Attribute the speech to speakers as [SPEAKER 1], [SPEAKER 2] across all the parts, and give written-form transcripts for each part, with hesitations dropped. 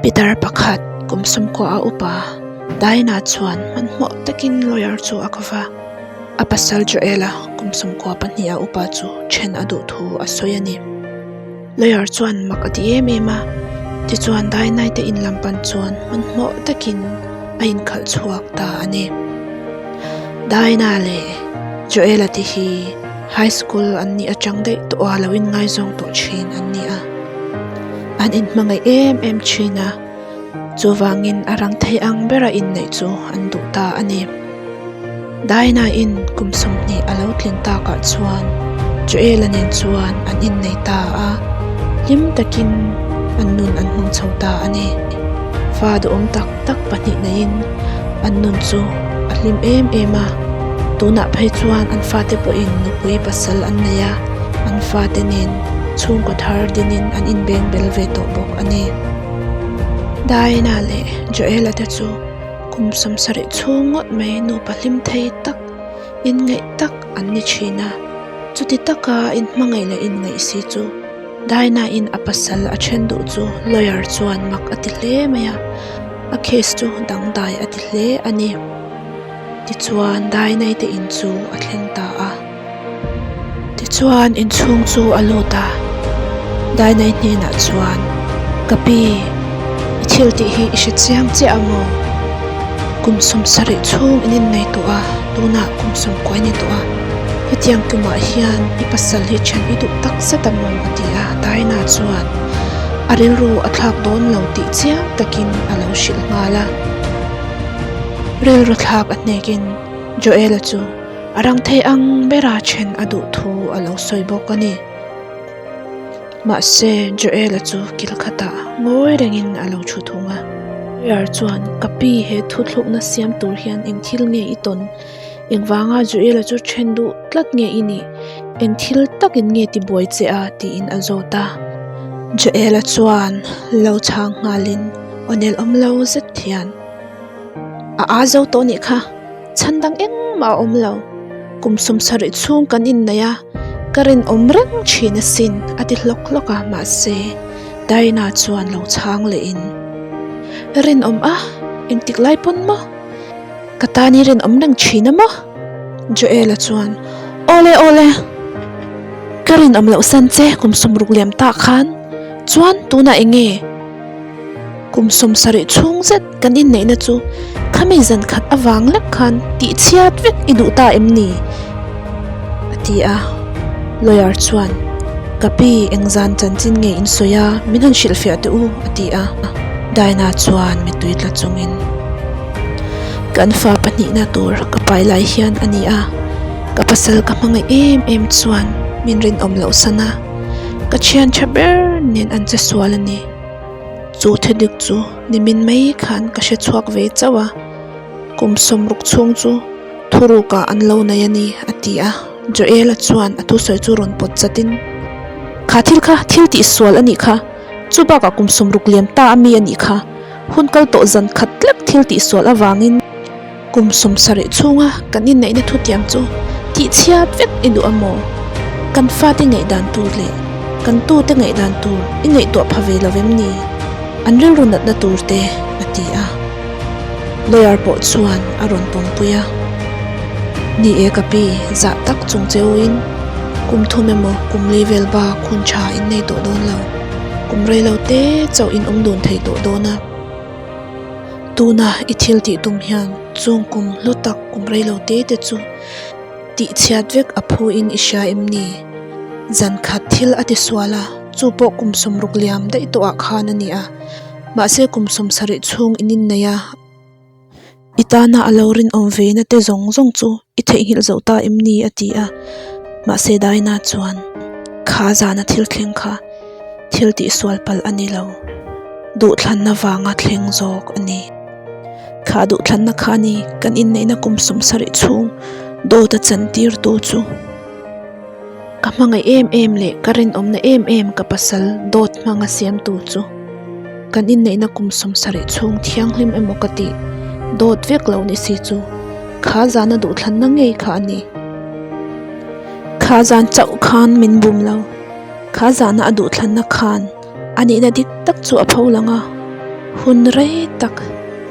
[SPEAKER 1] Pitar pakhat kum sawmkua a upa Diana chuan hmanhmawh takin lawyer chu a kova. A pasal Joel-a kum 12 a upa chu then a duh thu a sawi a ni. Lawyer chuan mak a ti em em a, tichuan Diana-i te in lam pan chuan hmanhmawh takin a inkhalh chhuak ta a ni. Diana leh Joel-a te hi high school an nih atang daih tawh a lo inngaizawng tawh thin an ni a. An inhmangaih em em thin a, chuvangin a rang thei ang bera inneih chu an duh ta a ni. Diana-in kum 20 a lo tlin takah chuan Joel-a nen chuan an innei ta a, hlim takin an nun an hmang chho ta a ni. Fa duhawm tak tak pahnih neiin an nun chu a hlim em em a, tunah phei chuan an fate pawhin nupui pasal an nei a, an fate nen chhungkaw thar dinin an inbeng bel ve tawh bawk a ni. Diana leh Joel-a te chu kum 70 chhung ngawt mai nupa hlim thei tak, inngaih tak an ni thin a, chuti taka inhmangaih leh inngaih si chu Diana-in a pasal a then duh chu lawyer chuan mak a ti hle mai a, a case chu dangdai a ti hle a ni. Tichuan Diana-i te in chu a thleng ta a. Tichuan inchhung chu a lut a, Dainai hnenah chuan, Ka pi, i thil tih hi i hre chiang chiah a maw? Kum 70 chhung in innei tawh a, tunah kum 90 i ni tawh a, hetiang tumah hian i pasal hi then i duh tak zet a maw? a ti a, Daina chuan a rilru a thlak dawn lo tih chiang takin a lo hrilh nghal a. Rilru thlak a hnekin Joel-a chu A rang thei ang bera then a duh thu a lo sawi bawk a ni. Mahse, Joel-a chu kil khatah ngawi rengin a lo thu thung a. Lawyer chuan, Ka pi, he thuthlukna siam tur hian eng thil nge i tawn? Engvanga Joel-a chu then duh tlat nge i nih? Eng thil takin nge ti buai che a? tiin a zawt a. Joel-a chuan lo chhang nghalin aw nel awm lo zet hian, A aa zo tawh nih kha. Chhan dang engmah a awm lo. Kum 70 chhung kan inneih a, ka rinawm reng thin asin, a ti hlawk hlawk a, mahse, Diana chuan lo chhang lehin, Rinawm a, engtik lai pawn maw? Ka tan i rinawm reng thin a maw? Joel-a chuan, Awle, awle, ka rinawm loh san che kum 60 liam tah khan, chuan tunah eng nge? Kum 70 chhung zet kan inneihna chu khami zan khat avang lek khan tihchhiat vek i duh ta em ni? a ti a. Lawyer chuan, Ka pi, eng zan chanchin nge in sawi a, min han hrilhfiah teh u, a ti a. Diana chuan mittui tla chungin, Kan fa pahnihna tur ka pai lai hian a ni a, ka pasal ka hmangaih em em chuan min rinawm loh san a, ka thian tha ber nen an che sual a ni. Chu thudik chu nimin mai khan ka hre chhuak ve chauh a, kum 60 chhung chu thurukah an lo nei a ni, a ti a. Joel-a chuan a thusawi chu rawn pawt chatin, Kha thil kha thil tihsual a nih kha, chu bakah kum 60 liam ta a mi a nih kha, hun kal tawh zan khat tlek thil tihsual avangin, Kum 70 chhunga kan inneihna thutiam chu tihchhiat vek i duh a maw? Kan fate ngaihdan tur leh kan tute ngaihdan tur i ngaihtuah pha ve lo vem ni? An rilru natna tur te, a ti a. Lawyer pawh chuan a rawn pawmpui a. Ni e ka pi, zah tak chung cheuin kum thum emaw kum li vel bak hun tha in nei tawh dawn lo. Kum rei lo te chauh in awm dun thei tawh dawn a. Tuna i thil tih tum hian chung kum hlu tak kum rei lo te te chu tih chhiat vek a phu in i hria em ni? Zan khat thil a ti sual a, chu pawh kum 60 liam daih tawh ah khan a ni a, mahse kum 70 chhung in innei a, i tana a lo rinawm ve na te zawng zawng chu i theihnghilh zo ta em ni? a ti a, mahse Daina chuan kha zana thil thleng kha thil tih sual palh a ni lo, duhthlanna vanga thleng zawk a ni. Kha duhthlanna kha a ni kan inneihna kum 70 chhung dawt a chantir tu chu. Ka hmangaih em em leh ka rinawmna em em ka pasal dawt hmanga siam tu chu. Kan inneihna kum 70 chhung thianghlim emaw ka tih dawt vek lo ni si chu kha zana duhthlanna ngei kha a ni. Kha zan chauh khan min bum lo. Kha zana a duhthlanna khan a nihna dik tak chu a pho lang a. Hun rei tak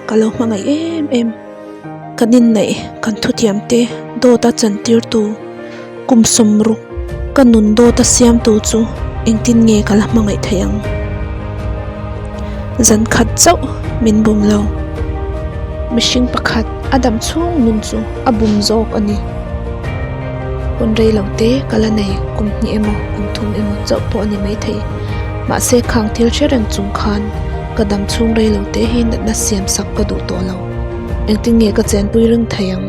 [SPEAKER 1] ka lo hmangaih em em. Kan inneih kan thutiam te dawta chantirtu kum sawmruk ka nun dawta siamtu chu engtin nge ka la hmangaih thei ang? Zan khat chauh min bum lo. Mihring pakhat a dam chhung nun chu a bum zawk a ni. Hun rei lo te ka la nei kum hnih emaw kum thum emaw chauh pawh a ni maithei. Mahse khang thil hre reng chung khan ka dam chhung rei lo te hi natna siam sak ka duh tawh lo. Engtin nge ka chenpui reng thei ang?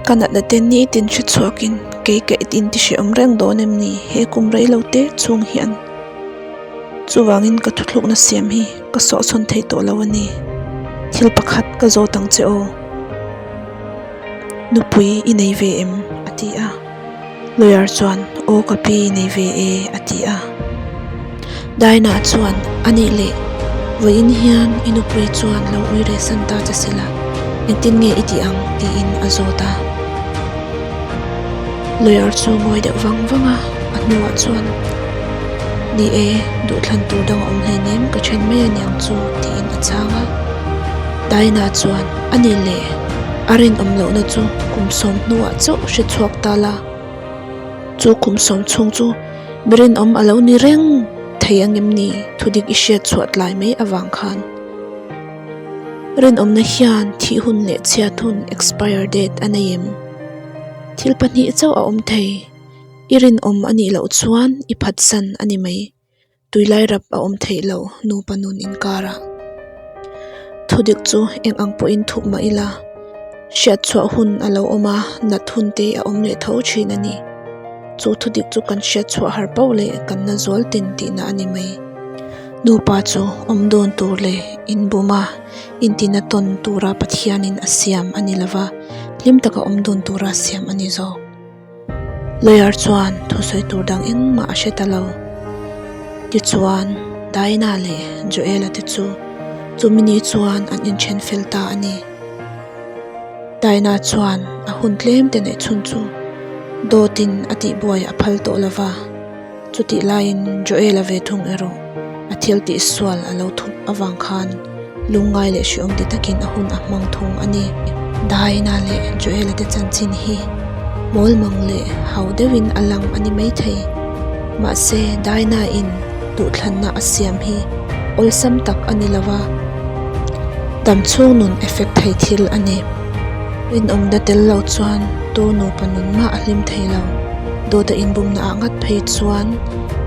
[SPEAKER 1] Ka natna te nitin hre chhuakin kei ka in ti hrehawm reng dawn em ni he kum rei lo te chhung hian? Chuvangin ka thuthlukna siam hi ka sawhchhawn thei tawh lo a ni. Thil pakhat ka zawt ang che aw. Nupui i nei ve em? a ti a. Lawyer chuan, Aw ka pi i nei ve e, a ti a. Dinah chuan, A nih leh, vawiin hian i nupui chuan lo ui reh san ta che sela, engtin nge i tih ang? tiin a zawt a. Lawyer chu ngawi deuh vang vang a, a hnuah chuan, Ni e, duhthlan tur dang a awm hleinem, ka then mai a niang chu, tiin a chhang a. Dinah chuan, A nih leh, a rinawm lohna chu kum sawm hnuah chauh hre chhuak ta la. Chu kum sawm chhung chu mi rinawm a lo ni reng thei angem ni thudik i hriat chhuah tlai mai avang khan. Rinawmna hian thih hun leh chhiat hun expire date a nei em? Thil pahnih chauh a awm thei. I rinawm a nih loh chuan i phatsan a ni mai. Tuilai rap a awm theih lo nupa nun inkara. Thudik chu eng ang pawhin thup mah ila, hriat chhuah hun a lo awm a, nat hun te a awm leh tho thin a ni. Chu thudik chu kan hriat chhuah har pauh leh kan na zual tin tihna a ni mai. Nupa chu awm dawn tur leh inbum a, intina tawn tura Pathianin a siam a ni lova, hlim taka awm dun tura siam a ni zawk. Lawyer chuan thusawi tur dang engmah a hre ta lo. Tichuan, Dinah leh Joel-a te chu chumi ni chuan an inthen fel ta a ni. Dinah chuan a hun tlem te neih chhun chu dawtin a tihbuai a phal tawh lo va. Chutih laiin Joel-a ve thung erawh a thil tih sual a lo thup avang khan lungngai leh hreawm ti takin a hun a hmang thung a ni. Daina leh Joel-a te chanchin hi mawlmang leh hau deuhin a lang a ni maithei. Mahse, Daina-in duhthlanna a siam hi awlsam tak a ni lo va, damchhung nun effect thei thil a ni. Rinawmna tel lo chuan tu nupa nun mah a hlim thei lo. Dawta inbumna ah ngat phei chuan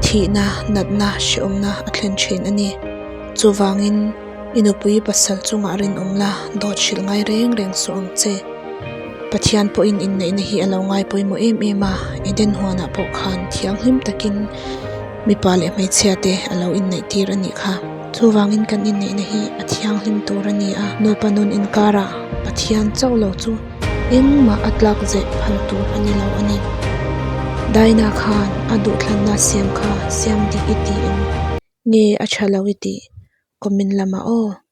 [SPEAKER 1] thihna, natna, hrehawmna a thlen thin a ni. Chuvangin i nupui pasal chungah rinawm la dawt hrilh ngai reng reng suh ang che. Pathian pawhin inneihna hi a lo ngai pawimawh em em a, Eden huanah pawh khan thianghlim takin mipa leh hmeichhia te a lo inneih tir a nih kha. Chuvangin kan inneihna hi a thianghlim tur a ni a, nupa nun inkarah Pathian chauh lo chu engmah a tlak zeh phal tur a ni lo a ni. Daina khan a duhthlanna siam kha siam dik i ti em? Nge a tha lo i tih? Comment lamah aw.